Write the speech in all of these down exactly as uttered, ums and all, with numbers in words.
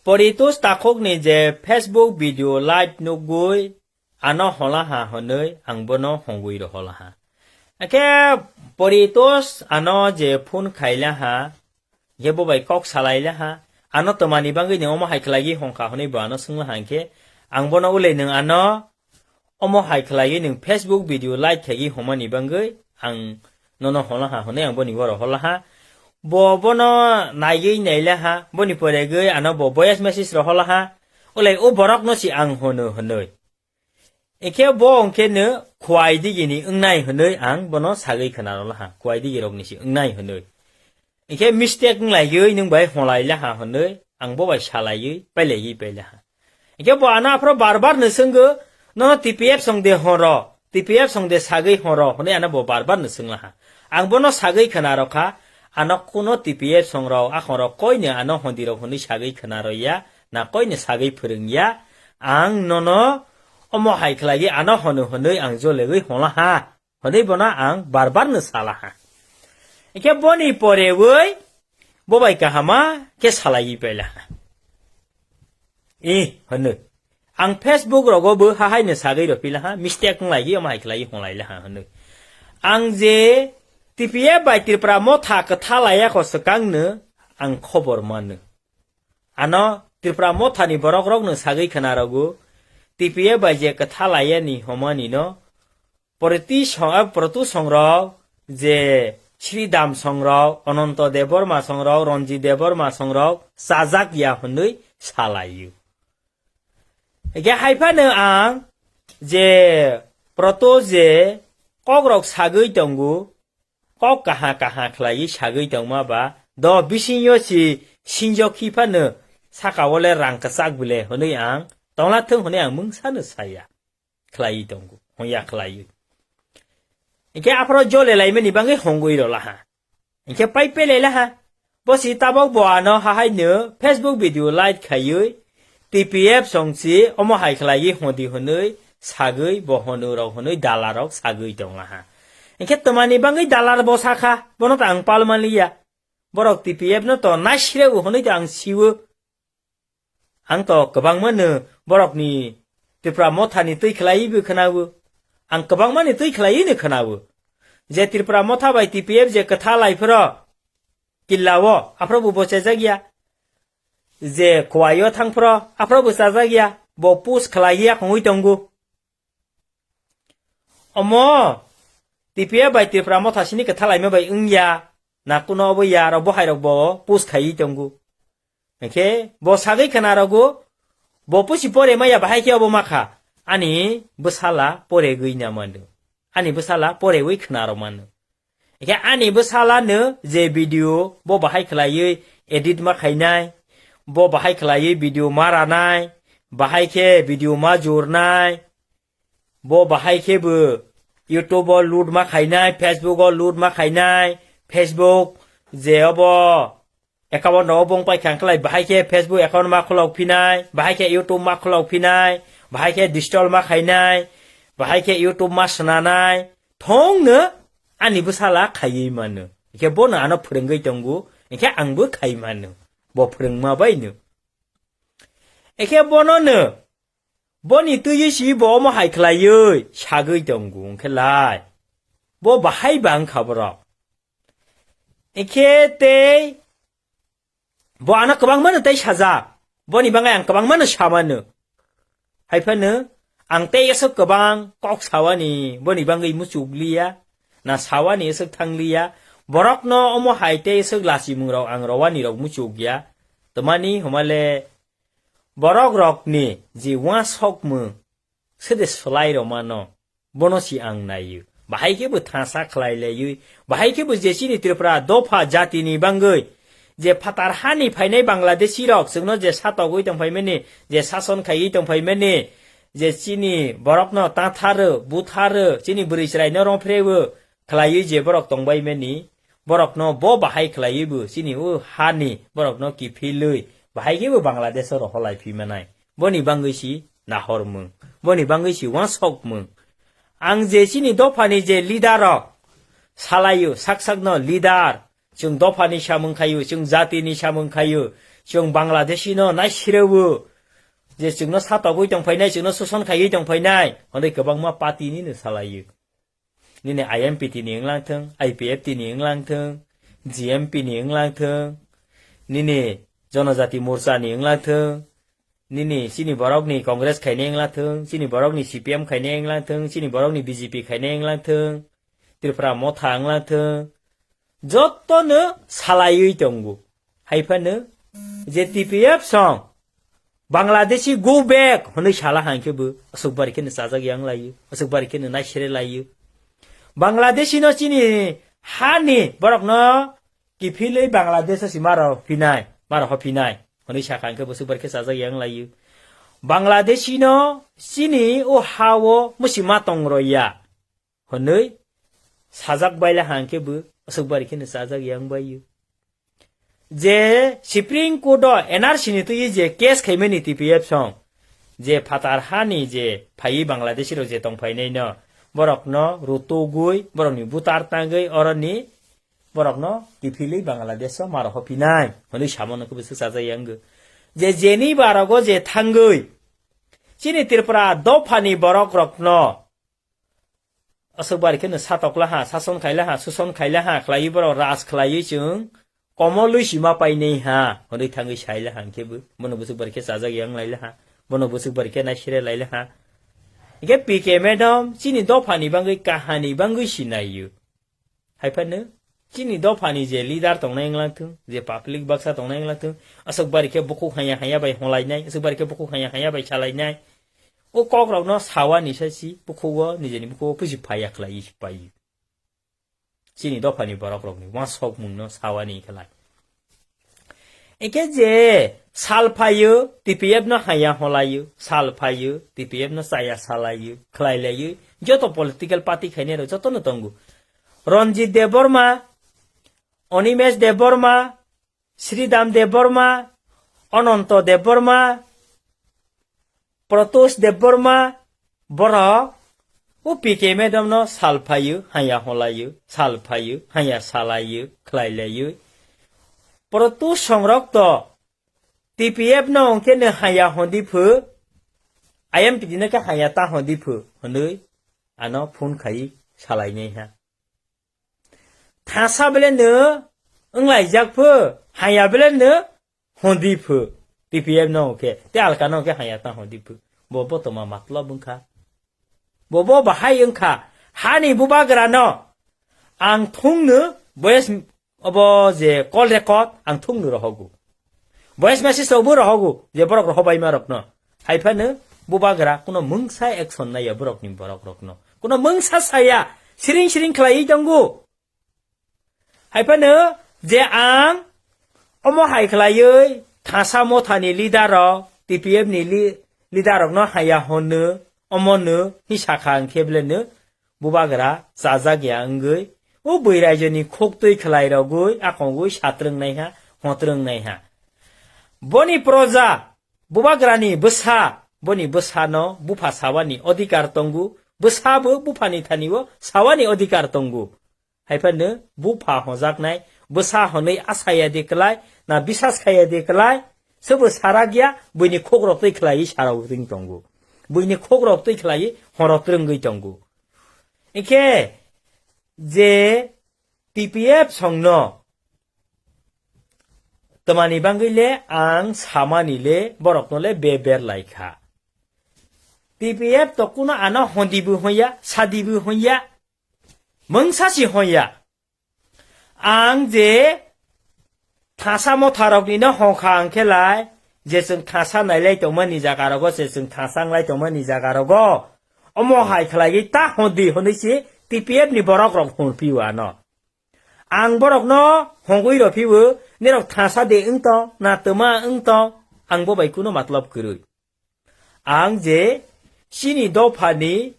Poritos takhukni je Facebook video live nugwi ano holaha hwnwi ang bono hongwi roholaha. Akhe Poritos ano je phone khailaha, je bo bai kok salailaha, ano twmani bangwi ni omo hai khlaiwi hongkha hwnwi bo ano swnglaha hwnkhe, ang bono ulai nwng ano omo hai khlaiwi nwng Facebook video live khaiwi hwnmani bangwi ang nono holaha hwnwi ang boni oro holaha. Bo bono naiwi nailaha, boni poregwi ano bo voice message roholaha, ulai o borokno si ang hwno hwnwi. Ekhe bo hwnkhe no khuai digini wngnai hwnwi ang bono sagwi khwnarolaha, khuai digi rokni si wngnai hwnwi. Hingkhe mistake wng laiwi nwng bai hon lai laha hwnwi ang bo bai sa laiwi pai laiwi pai laha. Hingkhe bo ano aphro bar bar no swngwi, "Nono T P F song de horo, T P F song de sagwi horo," hwnwi ano bo bar bar no swng laha. Ang bono sagwi khwna rokha, ano kuno T P F song rok, akhong rok koino ano hondi rok hwnwi sagwi khwna rw ya, na koino sagwi phwrwng ya. Ang nono omo hai khlaiwi ano hono hwnwi ang jolegwi hon laha. Hwnwi bono ang bar bar no sa laha. Hingkhe boni porewi bo bai kahama khe salaiwi pai laha. E, hwnwi. Ang Facebook rogo bo hahai no sagwi rw phi laha, mistake wng laiwi omo hai khlaiwi hon lai laha hwnwi. Ang je T P F bai Tripura Motha kwtha laiya kho swkang no ang khobor mano. Ano Tripura Motha ni borok rok no sagwi khwna rogo, T P F bai je kwtha laiya ni hwnmani no Proti song, ah, Protu song rok je Sri Dam song rok, Ananto Debbarma song rok, Ranjit Debbarma song rok chajak ya hwnwi sa laio. Hingkhe hai phano ang je Protu je kok rok sagwi tongo, kok kaha kaha khlaiwi sagwi tongma ba, do bisingyo si sinjok khi phano saka o le rang kwchak bile hwnwi ang tongla thung hwnwi ang mungsa no saya. khlaiwi tongo, hongya khlaiwi. Hingkhe aphro jole laimani bangwi hongwi rw laha. Hingkhe pai pelai laha. Bo si tabok bo ano hahai no Facebook video live khaiwi T P F song si omo hai khlaiwi hondi hwnwi sagwi bo honu rok hwnwi dala rok sagwi tong laha. Hingkhe twmani bangwi dala bo sakha, bono to ang pal manliya. Borok T P F no to naisre o hwnwi to ang siwo. Ang to kwbangma no borokni Tripura Motha ni twi khlaiwi bo khwnawo. Ang kwbangma ni twi khlaiwi no khwnawo. Je Tripura Motha bai T P F je kwtha lai phro killa o, aphro bo bo chajak ya. Je Khowai o thang phro, aphro bo chajak ya. Bo push khlaiwi ya khongwi tongo. Omo T P F bai Tripura Motha sini kwtha laima bai wngya, na kuno obo ya, rok bo hai rok bo push khaiwi tongo. Hingkhe bo sagwi khwna rogo, bo pusi pore maya bahai khe obo makha, ani bwsala poregwi na mano. Ani bwsala porewi khwna rw mano. Hingkhe ani bwsala no je video bo bahai khlaiwi edit ma khainai, bo bahai khlaiwi video ma ranai, bahai khe video ma jurnai, bo bahai khe bo YouTube o load ma khainai, Facebook o load ma khainai, Facebook je obo account rok bong pai kha, hwnkhe lai bahai khe Facebook account ma khulok phinai, bahai khe YouTube ma khulok phinai, bahai khe digital ma khainai, bahai khe YouTube ma swnanai, thongno ani bwsala khaiwi mano. Hingkhe bono ano phwrwngwi tongo, hingkhe angbo khai mano. Bo phwrwngma bai no. Hingkhe bono no, boni twiwi si bo omo hai khlaiwi sagwi tongo, hingkhe lai. Bo bahai ba wngkha borok. Hingkhe tei bo ano kwbangmano tei sajak. Boni bagwi ang kwbangmano samano. Hai phano ang tei aswk kwbang kok sawani boni bagwi muchukliya, na sawani aswk thangliya. Borokno omo hai tei aswk lachimungrok ang rowani rok muchukya. Twmani hwnmale borok rokni je uansukmung sede swlai rwmano, bono si ang naio. Bahai khe bo thansa khlai laiwi, bahai khe bo je chini Tripura dopha jatini bangwi, je phatar hani phainai Bangladeshi rok chwngno je satogwi tongphaimani, je sason khaiwi tongphaimani, je chini borokno tatharo, butharo, chini bwrwi chwraino rongphrebo khlaiwi je borok tongbaimani, borokno bo bahai khlaiwi bo chini o hani borokno kiphilwi bahai khe bo Bangladesh oro holai phi manai. Boni bangwi si nahormung, boni bangwi si uansukmung. Ang je chini dophani je leader rok salaio, sak sakno leader, chwng dophani samung khaio, chwng jatini samung khaio, Chwng Bangladeshi no naisireo, je chwngno satogwi tongphainai, chwngno suson khaiwi tongphainai, hwnwi kwbangma party nino salaio. Nini I M P T ni wnglang thung, I P F T ni wnglang thung, G M P ni wnglang thung, nini Jonojati Morcha ni wnglang thung, nini chini borok ni Congress khainai wnglang thung, chini borok ni C P M khainai wnglang thung, chini borok ni B J P khainai wnglang thung, Tripura Motha wnglang thung, jotono salaiwi tongo. Haiphano je T P F song Bangladeshi go back hwnwi sala hangkhe bo aswk bari kheno chajak yang laio, aswk bari kheno naisere laio. Bangladeshi no chini hani borok no kiphilwi Bangladesh si maro phinai, maro ho phinai hwnwi sakha hangkhe bo aswk bari khe chajak yang laio. Bangladeshi no chini o ha o musi ma tong rw ya hwnwi sajak baila hangkhe bo aswk bari kheno chajak yang baio. Je Supreme Court o N R C ni twi je case khaimani T P F song, je phatar hani je phaiwi Bangladeshi rok je tongphainai no, borok no rutugwi, borok ni butar tangwi, oroni borok no kiphilwi Bangladesh o maro ho phinai hwnwi samo no khe bo swk chajak yang go. Je jeni barogo je thangwi chini Tripura dopha ni borok rok no aswk bari kheno satok laha, sason khai laha, suson khai laha khlaiwi borok raj khlaiwi chwng komolwi sima painai ha hwnwi thangwi sai laha hwnkhe bo bono bwswk bari khe chajak yang lai laha, bono bwswk bari khe naisere lai laha. Hwnkhe P K madam chini dopha ni bangwi kahani bangwi sinai o. Haiphano chini dophani je leader tongnai wnglang thung, je public baksa tongnai wnglang thung, aswk bari khe bukhuk haya haya bai holainai, aswk bari khe bukhuk haya haya bai salainai. O kok rokno sawani sasi bukhugo nijeni bukhugo pusi phaya khlai pai. Chini dophani borok rokni uansukmungno sawani khlai. Eke je sal phaio, T P F no haya holaio, sal phaio, T P F no chaya salaio, khlai laio, joto political party khainai rok joto no tongo. Ranjit Debbarma, Animesh Debbarma, Sridham Debbarma, Ananta Debbarma, Pratyush Debbarma, borok o P K madam no sal phaio, haya holaio, sal phaio, haya salaio, khlai laio. Pratyush songrok to T P F no hwnkhe no haya hondi phu, I M P T no khe haya ta hondi phu, hwnwi ano phone khai salainai ha. Thasa bele no wnglaijak phu, haya bele no hondi phu, T P F no khe, te alka no khe haya ta hondi phu. Bo bo toma matlab wngkha. Bo bo bahai wngkha. Hani bubagra no ang thung no boyes obo je call record ang thung no rohogo. Voice message rok bo rohogo je borok rohobaima rok no. Haiphano bubagra kuno mungsa action naiya borok ni borok rok no. Kuno mungsa saya siring siring khlaiwi tongo. Haiphano je ang omo hai khlaiwi Thasa Motha ni leader rok, T P F ni li-, leader rok no haya hwnno, omo no hi sakha ang khe bele no bubagra chajak ya wngwi, o bwrwi raijoni khuk twi khlai rogwi, akongwi satrwng naiha, hotrwng naiha. Boni proja, bubagrani bwsa, boni bwsano bupha sawani odhikar tongo, bwsabo buphani thani o sawani odhikar tongo. Haiphano bupha hojaknai, bwsa hwnwi asaya de klai, na bisas khaya de klai, sobo sarak ya, buini khuk rok twi khlaiwi sarok ring tongo. Buini khuk rok twi khlaiwi horok rwngwi tongo. Hwnkhe je T P F songno twmani bangwi le ang samani le borokno le beber lai kha. T P F to kuno ano hondi bo hoya, sadi bo hoya, mungsa si hoya. Ang je Thasa Motha rokni no hongkha ang khe lai, je chwng Thasa nailai tongmani jaga rogo, je chwng Thasa wnglai tongmani jaga rogo, omo hai khlaiwi ta hondi hwnwi si T P F ni borok rok hwn phio ano. Ang borok no hongwi rw phio, nirok Thasa de wng tong, na twma wng tong, ang bo bai kuno matlab kwrwi. Ang je chini dophani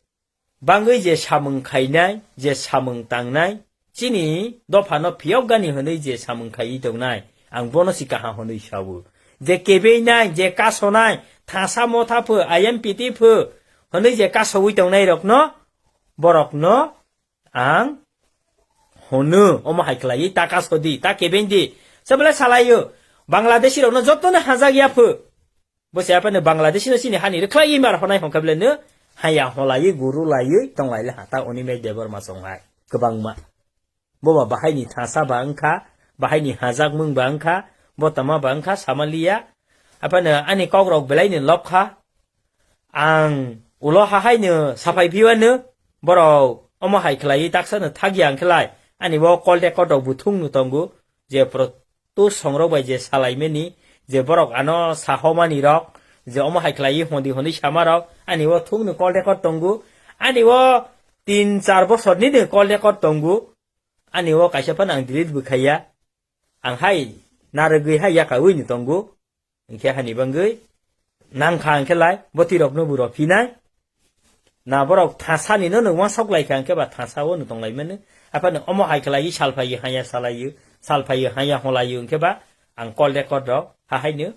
bangwi je samung khainai, je samung tangnai, chini dophano phiyokgani hwnwi je samung khaiwi tongnai, ang bono si kaham hwnwi sao. Je kebeinai, je kasonai, Thasa Motha pho, I M P T pho hwnwi je kasowi tongnai rokno, borokno ang hwnno, omo hai khlaiwi ta kasodi, ta kebendi. Sebele salaio, Bangladeshi rokno jotono hajak ya phu. Bo se aphano Bangladeshi no chini hani rwkhlai mar honai hongkha bele no haya holai guru lai tong lai le hata Animesh Debbarma song hai kwbangma. Bo ba bahai ni thasa ba wngkha, bahai ni hajak mung ba wngkha, bo tama ba wngkha samaliya. Aphano ani kok rok belai ni lobkha. Ang ulo hahai no saphai phiwano borok omo hai khlai taksa no thagya ang khlai ani bo call record rok buthung no tongo je pro-, tu songrok bai je salaimani, je borok ano sahomani rok, je omo hai khlai hondi hondi sama rok, ani o thung ni call record tongo, ani o tin char bosor ni ni call record tongo, ani o kaisa phano ang delete bwkhaiya, ang hai narwgwi hai yakawi ni tongo, hinkhe hani bangwi nangkha ang khe lai, bwtwi rokno bo rw phinai. Na borok thasani no nwng uansuk lai kha, hwnkhe ba thasa o nwng tong lai mano. Aphano omo hai khlai salphai hanya salai, salphai hanya holai, hwnkhe ba ang call record rok hahaino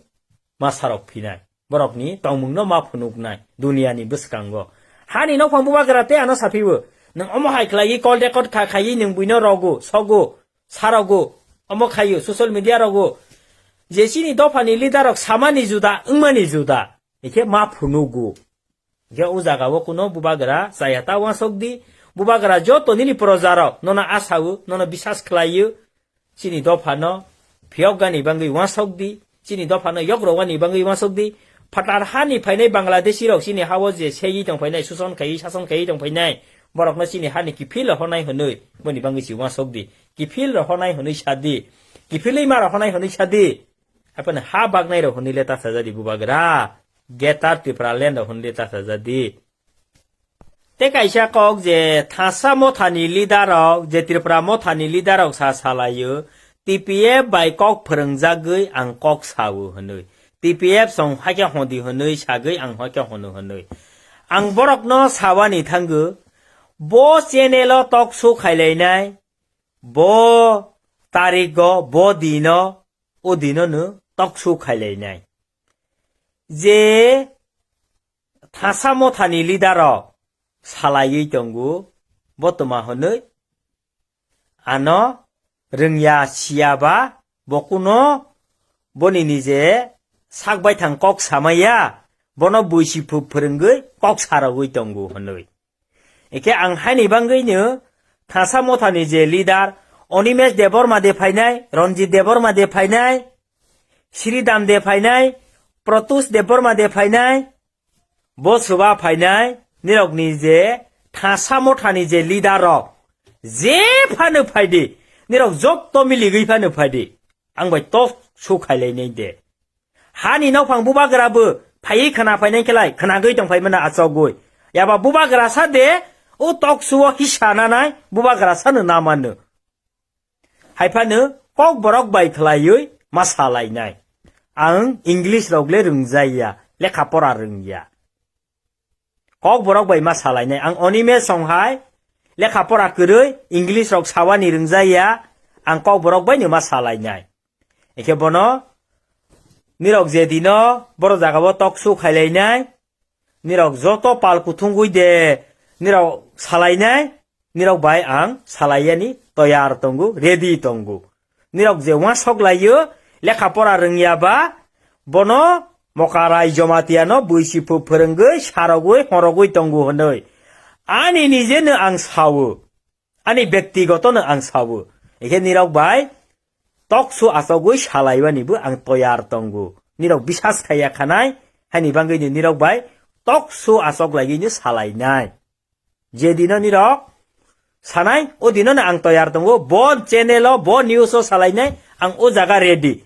ma sarok phinai. Borokni tongmung no ma phunuknai duniani bwskango. Hani nokphang bubagra tei ano saphio, nwng omo hai khlai call record kha khai nwng buino rogo, sogo, sarogo, omo khaio, social media rogo. Je chini dophani leader rok samani juda, wngmani juda. Ikhe ma phunugo. Hingke o jaga o kuno bubagra chaya ta uansuk di. Bubagra joto nini proja rok nono asao, nono bisas khlaio. Chini dopha no phiyok gani bangwi uansuk di. Chini dopha no yok rogani bangwi uansuk di. Phatar hani phainai Bangladeshi rok chini ha o je segi tong phainai, suson khai, sason khai tong phainai. Borok no chini hani kiphil rw honai hwnwi, boni bangwi si uansuk di. Kiphil rw honai hwnwi sa di. Kiphilwi ma rw honai hwnwi sa di. Aphano ha baknai rok hwnwi le ta sajadi bubagra. Greater Tipraland rok hwnwi le ta sajadi. Tei kaisa kok je thasa mothani leader rok, je Tripura mothani leader rok sa salaio, T P F bai kok phwrwngjagwi ang kok sao hwnwi. T P F song hakhe hondi hwnwi sagwi ang hakhe hono hwnwi. Ang borokno sawani thango, bo channel o talk show khailainai, bo tarigo, bo dino, o dino no talk show khailainai. Je thasa mothani leader rok salaiwi tongo, bo tma hwnwi ano rwngya siya ba bo kuno boni nije sak baithang kok samaya, bono buisi phu-, phwrwngwi kok sarogwi tongo hwnwi. Eke ang haini bangwino thasa mothani je leader Animesh Debbarma de phainai, Ranjit Debbarma de phainai, Sridham de phainai, Pratyush Debbarma de phainai, bo soba phainai, nirokni je thasa mothani je leader rok, je phano phaidi, nirok jotto miligwi phano phaidi, ang bai talk show khailainai de. Hani nokphang bubagra bo phaiwi khna phainai khelai, khnagwi tong phaimano achogwi. Yaba bubagra sa de, o talk show o hisa nanai, bubagra sano na mano. Haiphano kok borok bai khlaiwi ma salainai. Ang English rok le rwngjaya, lekha pora rwngya. Kok borok bai ma salainai. Ang Animesh song hai lekha pora kwrwi, English rok sawani rwngjaya, ang kok borok bai no ma salainai. Eke bono nirok je dino boro jaga o talk show khailainai, nirok joto pal kuthungwi de nirok salainai, nirok bai ang salaiyani toyar tongo, ready tongo. Nirok je uansuk laio, lekha pora rwngya ba, bono Mokarai Jamatia no buisi phu-, phwrwngwi, sarogwi, horogwi tongo hwnwi. Ani nije no ang sao, ani bektigoto no ang sao. Eke nirok bai talk show achogwi salaiwani bo ang toyar tongo. Nirok bisas khaiya khanai, haini bangwi no nirok bai talk show achok lagwi no salainai. Je dino nirok sanai, o dino no ang toyar tongo, bo channel o, bo news o salainai, ang o jaga ready.